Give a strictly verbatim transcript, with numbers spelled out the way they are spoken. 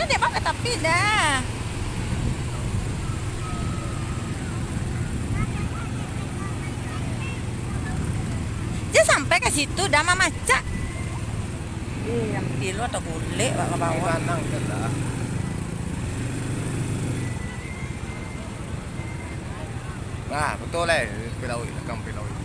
Dek, bawa ka tapi dah. Jan sampai ka situ dah, mamacak. Ih, nan pilu atau gulek, bawa ka bawah. Manang tu lah. Nah, betul lah, pi lauik, lakang pi lauik.